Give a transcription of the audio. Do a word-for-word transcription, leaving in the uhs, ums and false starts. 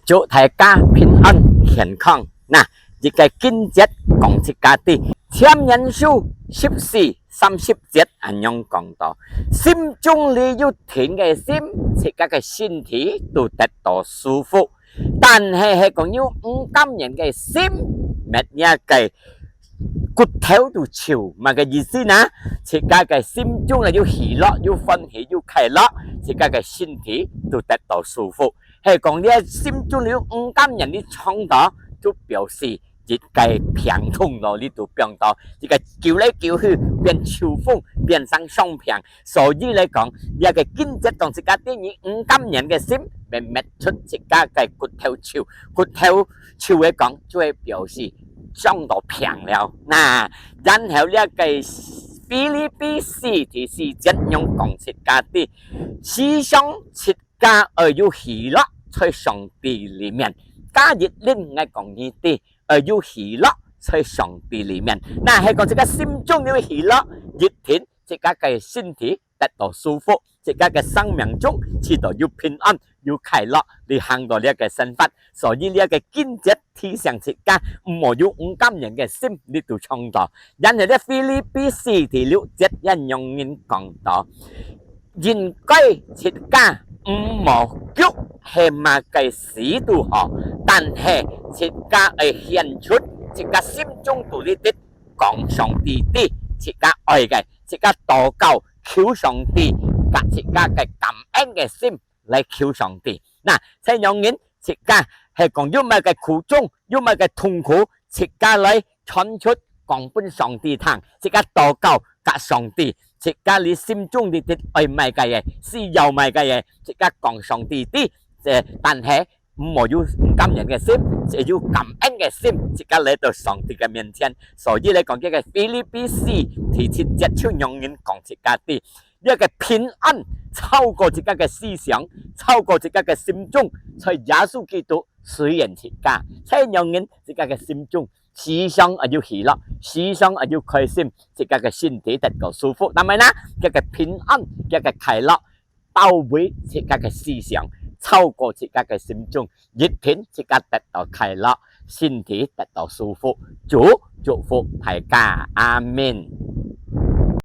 祝大家平安健康。那，一个經節講自家知，箴言書十四三十節恁樣講到：心中裡有定个心，自家个身體都得到舒服。但係係講有毋甘願个心，滅這个骨頭都臭，麼个意思呢？自家个心中啊有喜樂，有歡喜，有快樂，自家个身體都得到舒服。係講你心中有毋甘願，你腸肚就表示一个病痛咯，你都病到一个久來久去變臭風，變成傷病。所以來講，這个經節講自家知，你毋甘願个心，會搣出自家个骨頭臭，骨頭臭个講就會表示傷到病了。那，然後這个腓立比四第四節樣講自家知，時常自家愛有喜樂在上帝裡面。加一輪𠊎講你知，愛有喜樂在上帝裡面。那係講自家心中有喜樂，一定自家个身體得到舒服，自家个生命中試著有平安，有快樂，你行到這个生活。所以這个經節提醒自家，毋好有毋甘願个心，你都腸肚。然後這腓立比四第六節也樣人講到，應該自家毋好急，係麼个事都好，但係自家愛顯出自家心中肚裡知，講上帝知，自家愛个，自家禱告求上帝，佮自家个感恩个心來求上帝。那，這樣人自家係講有麼个苦衷，有麼个痛苦，自家來傳出，講分上帝聽，自家禱告佮上帝，自家你心中裡知愛麼个个，需要麼个个，自家講上帝知。這，但係毋好有毋甘願个心，只有感恩个心，自家來到上帝个面前。所以來講，這个腓立比四第七節就樣人講自家知，這个平安超過自家个思想，超過自家个心中，在耶穌基督隨緣自家。這樣人自家个心中時常愛有喜樂，時常愛有開心，自家个身體得到舒服。但係呢，這个平安，這个快樂，包圍自家个思想，超過自家个心中，一定自家得到快樂，身體得到舒服。主祝福大家，阿們。